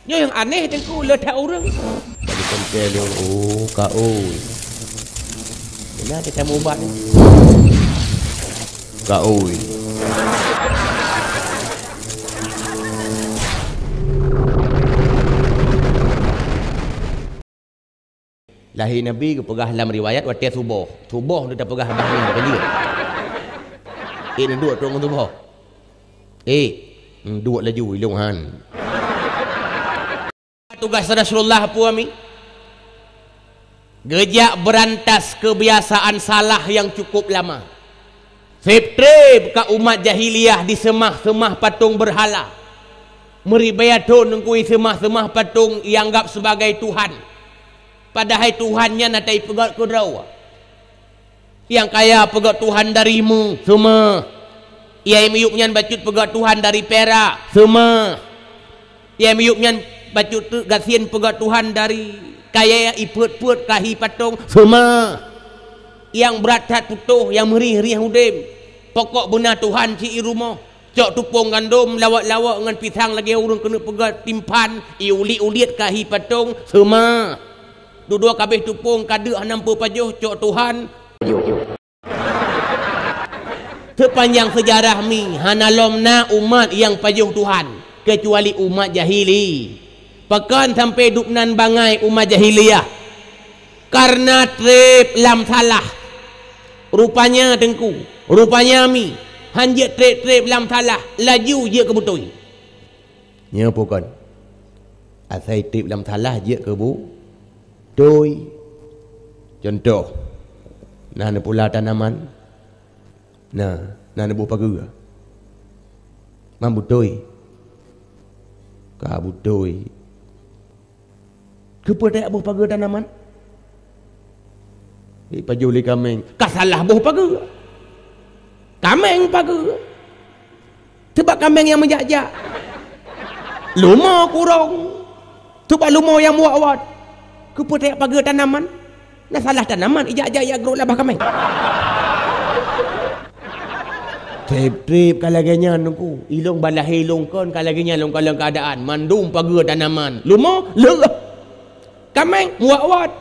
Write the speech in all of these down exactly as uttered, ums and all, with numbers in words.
Nyoe nyang aneh Teungku, le that ureuëng. Bagi teuntée lôn, oh, ka oi. Kena kita mubat ni. Ka oi. Lahé Nabi geupeugah lam riwayat watée suboh. Suboh tu tapeugah bah nyan ka jeuet. Eh, neuduek trok ngon suboh. Eh, neuduek laju ilong han. Tugaih Rasulullah peue mi? Geujak beurantas keubiasaan salah nyang cukup lama. Seb treb ka umat jahiliyah diseumah-seumah patong beurhala. Meuribée thon Teungku seumah-seumah patong ianggab sibagai Tuhan. Padahai Tuhan nyan ata ipeugét keudroe. Nyang kaya peugét Tuhan dari meu, seumah. Nyang miyueb nyan bacut peugét Tuhan dari pirak, seumah. Nyang miyueb nyan bacut teuk gasien peugét Tuhan dari kayée ipeuet-peuet ka hi patong, seumah. Nyang brat that putôh, nyang meurih-rih udeb. Pokok beuna Tuhan cit i rumoh. Cok tupông gandom lawok-lawok ngon pisang lagée ureuëng keuneuk peugét timphan, iuliet-uliet ka hi patong, seumah. Dudoe ka abéh tupông ka deuk hana meupajoh, cok Tuhan. Seupanjang seujarah mi hana lom na umat nyang pajoh Tuhan, keucuali umat jahili. Pakon sampoe dubnan bangai umat jahiliyah? Kareuna treb lam salah. Rupanya Teungku, rupanya mi, han jeuet treb-treb lam salah, laju jeuet keu beutôi. Nyoe peue kon? Asai treb lam salah jeuet keu beutôi. Cuntoh, na neupula tanaman, na, na neuboh pageue. Man beutôi? Ka beutôi. Keupeue tajak boh pageue tanaman? Ipajoh lé kaméng, ka salah boh pageue. Kaméng pageue. Teubak kaméng nyang meujak-jak. Lumo kurong. Teubak lumo nyang muwat-wat. Keupeue tajak pageue tanaman? Na salah tanaman ijak-jak jak grok lam babah kaméng. Treb-treb ka lagée nyan Teungku. Ilong balahe ilong kon ka lagée nyan lôn kalon keuadaan. Mandum pageue tanaman. Lumo leueh. Kaméng muwat-wat.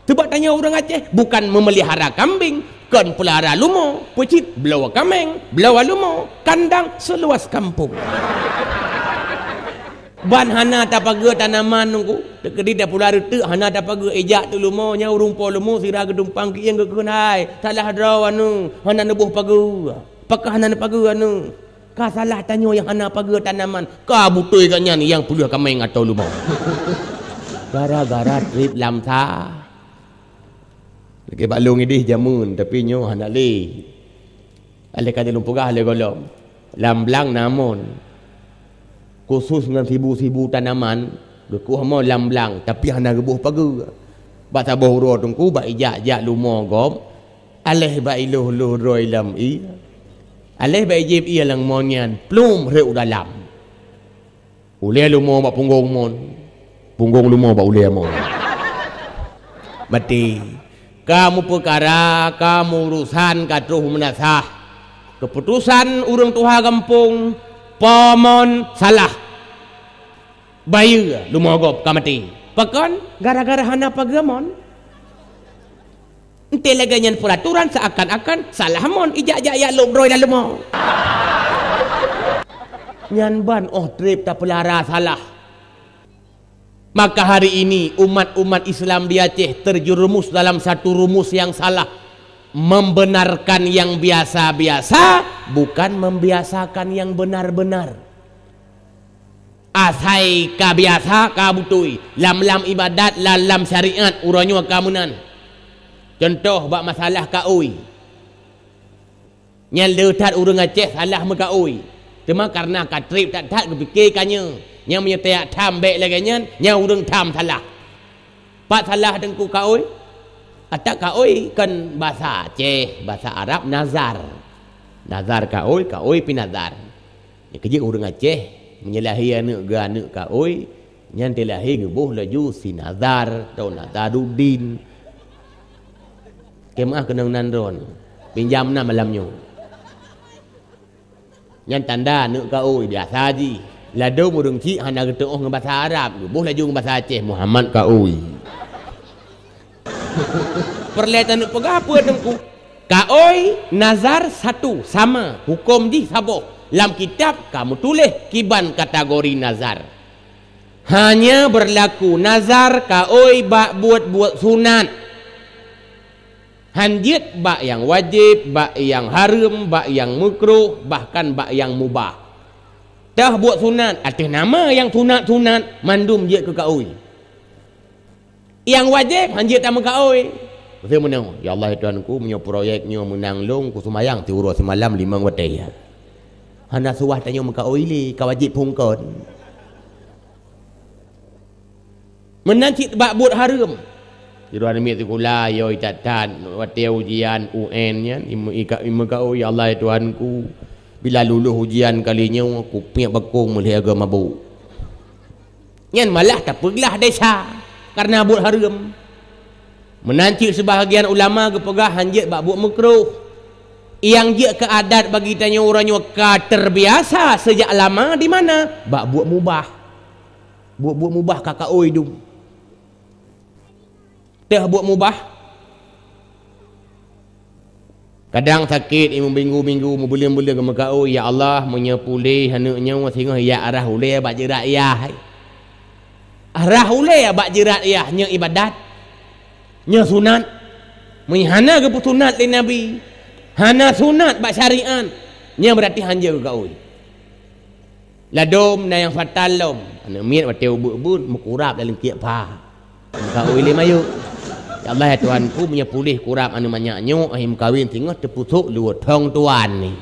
Teubak tanyoe ureuëng Aceh bukan memelihara kambing, kon peulara lumo, peucit bloe kaméng, bloe lumo, kandang seluas kampung. Ban hana tapageue tanaman Teungku. Teukeudi tapula reuteuk hana tapageue, ijak teuk lumo, nyan ureuëng po lumo sira geudumpang keuieng geukheun hai, salah droe aneuk, hana neuboh pageue. Pakon hana neupageue aneuk? Ka salah tanyoe nyang hana pageue tanaman, ka beutôi gobnyan nyang peuleueh kaméng atau lumo. Gara-gara treb lam sa. Lagée bak lôn ideh jameun, tapi nyoe hana lé. Aleh ka lôn peugah lé gohlom, lam blang na mon. Khusos ngon sibu-sibu tanaman, geukueh mon lam blang, tapi hana geuboh pageue. Bak saboh uroe Teungku bak ijak-jak lumo gob, aleh bak iloh-loh droe lam ié. Aleh bak ijieb ié lam mon nyan, pluem rhot u dalam. Ulée lumo bak punggong mon, punggong lumo bak ulée mon. Maté. Ka meupeukara, ka meuurusan, ka troh meunasah. Keuputosan ureuëng tuha gampông, po mon salah. Bayeue lumo gob ka maté. Pakon? Gara-gara hana pageue mon. Enté lagée nyan peuratoran seuakan-akan salah mon ijak-jak jak lôb droe lam lumo. Nyan ban óh treb tapeulara salah. Maka hari ini umat-umat Islam di Aceh terjerumus dalam satu rumus yang salah, membenarkan yang biasa-biasa, bukan membiasakan yang benar-benar. Asai ka biasa ka beutôi, lam-lam ibadat, lam-lam syariat uroe nyoe ka meunan. Cuntoh bak masalah kaôi. Nyan le that ureuëng Aceh salah meukaôi. Teuma kareuna ka treb that-that geupike ka nyoe, nyang meunyoe tajak tham bék lagée nyan, nyan ureuëng tham salah. Pat salah Teungku kaôi? Ata kaôi kon basa Aceh, basa Arab nazar. Nazar kaôi, kaôi pi nazar. Nyang keujeuet ureuëng Aceh, meunyoe lahé aneuk geuh aneuk kaôi, nyan teulahé geuboh laju si Nazar atau Nazaruddin. Keu meuáh keunong nan droen, pinjam na malam nyoe. Nyan tanda aneuk kaôi biasa jih. Ladôm ureuëng chik hana geuteuôh ngon basa Arab, geuboh laju ngon basa Aceh, Muhammad kaôi. Peureulée taneuk peugah peue Teungku? Kaôi, nazar satu, sama, huköm jih saboh. Lam kitab ka meutuléh kiban kategori nazar. Hanya beurlaku nazar kaôi bak buet-buet sunat. Han jeuet bak nyang wajéb, bak nyang hareuem, bak nyang meukruh, bahkan bak nyang mubah. Teuh buet sunat, ateueh nama nyang sunat-sunat, mandum jeuet keu kaôi. Nyang wajéb han jeuet tameukaôi. Meusti meunoe, "Ya Allah, ya Tuhanku, meunyoe proyek nyoe meunang lôn, kuseumayang siuroe simalam limong watée." Hana suwah tanyoe meukaôi lé, ka wajéb phon kon. Meunan cit bak buet hareuem. Sidroe aneuk miet sikula, yo that-that, watée ujian U N nyan, ime-, ika-, imeukaôi, "Ya Allah, ya Tuhanku, bila lulus ujian kali nyoe, kupiek bakong meulhèe goe mabök." Nyan malah tapeuglah desya kareuna buet hareuem. Meunan cit seubahagian ulama geupeugah han jeuet bak buet meukruh. Nyang jeuet keu adat bagi tanyoe uroe nyoe ka teubiasa seujak lama di mana? Bak buet mubah. Buet-buet mubah ka kaôi dum. Teuh buet mubah. Kadang sakét, imeubieng-bieng, meubuleuen-buleuen geumeukaôi, "Ya Allah, meunyoe puléh aneuk nyoe singoh jak rhah ulée bak jeurat yah." Rhah ulée bak jeurat yah nyoe ibadat. Nyoe sunat. Meunyoe hana geupeusunat lé Nabi, hana sunat bak syariat, nyan beurati han jeuet keu kaôi. Ladôm na nyang fatal lom. Aneuk miet watée ubeut-ubeut meukurab lam kiek pha. Meukaôi lé mayôt. "Ya Allah, ya Tuhanku, meunyoe puléh kurab aneuk manyak nyoe, ahi meukawen singoh teupeusok luweue thong tuan ni.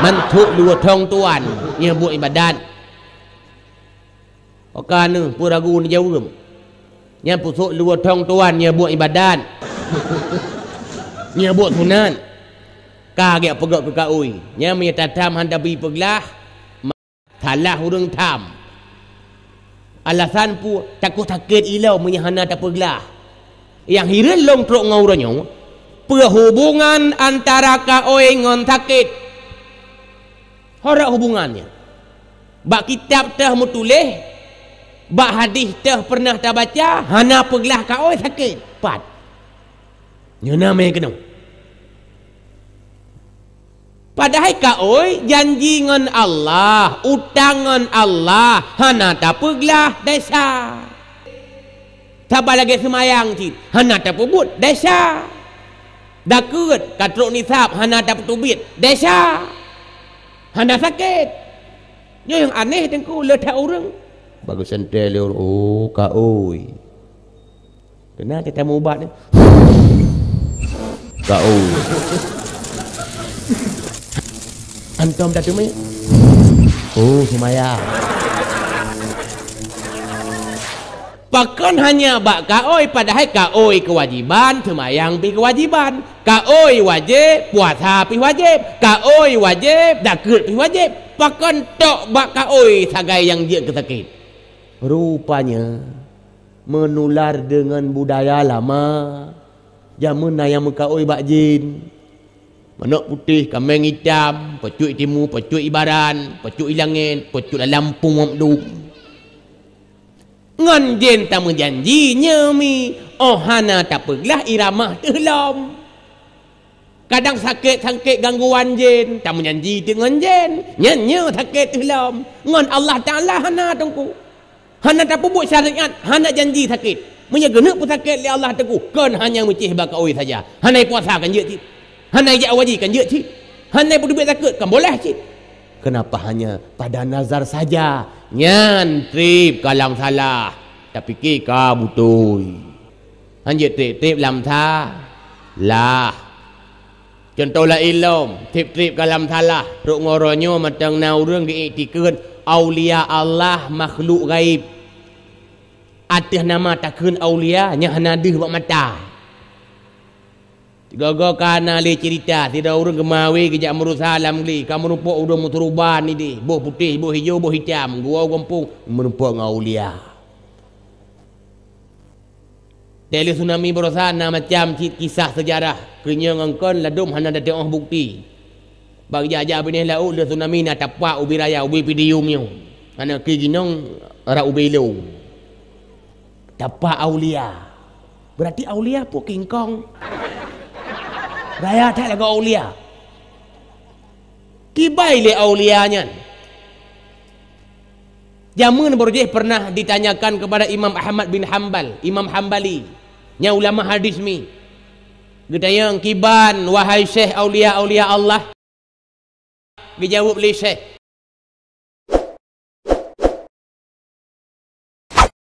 Man sôk luweue thong tuan, nyoe buet ibadat." Oka neuh peue ragu neujaweueb. Nyan peusok luweue thong tuan, nyoe buet ibadat. Nyoe buet sunat. Ka gét peugét keu kaôi. Nyan meunyoe tatham han tabi peuglah, salah ureuëng tham. Alasan peue? Takot sakét ilom meunyoe hana tapeuglah. Nyang hireuen lôn trok ngon uroe nyoe, peue hubungan antara kaôi ngon sakét? Hana rot hubungan nyan. Bak kitab teuh meutuléh, bak hadih teuh peureunah tabaca, hana peuglah kaôi sakét. Pat. Nyoe na mé keunoe. Padahai kaôi janji ngon Allah, utang ngon Allah, hana tapeuglah desya. Saban lagée seumayang cit, hana tapeubuet desya. Dakeuet ka trok nisab, hana tapeuteubiet desya. Hana sakét. Nyoe nyang aneh Teungku, le that ureuëng. Bagus santée lé ureuëng, oh, kaôi. Keunan teuh tamubat ni. Kaôi. Antom tateumé. Oh, seumayang. Pakon hanya bak kaôi, padahai kaôi keuwajiban, seumayang pih keuwajiban. Kaôi wajéb, puasa pih wajéb. Kaôi wajéb, dakeuet pih wajéb. Pakon tok bak kaôi sagai nyang jeuet keu sakét? Rupanya, meunular deungon budaya lama. Jameun na nyang meukaôi bak jén. Manök putéh, kaméng itam, peucut timu, peucut ibaran, peucut ilangét, peucut lam lampôh mandum. Ngon jén tameujanji nyoe mi, óh hana tapeuglah iramah teuh lom. Kadang sakét-sakét gangguan jén, tameujanji teuh ngon jén, nyan nyoe sakét teuh lom. Ngon Allah Taala hana Teungku. Hana tapeubuet syariat, hana janji sakét. Meunyoe geuneuk peusakét lé Allah Teungku, kon hanya meucéh bak kaôi saja. Hana puasa kan jeuet cit. Hana jak haji kan jeuet cit. Hana peuteubiet zakeuet kan boleh cit. Kenapa hanya pada nazar saja? Nyan treb ka lam salah. Tapike ka beutôi. Han jeuet treb-treb lam salah. Cuntoh laén lom, treb-treb ka lam salah, trok ngon uroe nyoe mantong na ureuëng geuiktikeuet aulia Allah makhluk gaib. Ateueh nama takheun aulia nyang hana deuh bak mata. Sigoe-goe ka na lé ceurita, sidroe ureuëng geumawé geujak meurusa lam glé, ka meurumpok ureuëng meusuruban idéh, boh putéh, boh ijo, boh itam, geuwoe gampông, meurumpok ngon aulia. Teuh lheueh tsunami baroesa na macam cit kisah seujarah, keu nyoe ngon kon ladôm hana teutuoh bukeuti. Bak jak-jak binéh laôt lheueh tsunami na tapak ubé raya, ubé Pidie Jaya nyoe. Mana ke ginong ra ubelo. Tapak aulia. Berarti aulia pun kingkong. Raya that lagu aulia. Kibai lé aulia nyan. Jameun baroe jih pernah ditanyakan kepada Imam Ahmad bin Hambal, Imam Hambali, nyang ulama hadis mi. Geutanyong, "Kiban, wahai Syekh, aulia-aulia Allah?" Geujaweueb lé Syekh,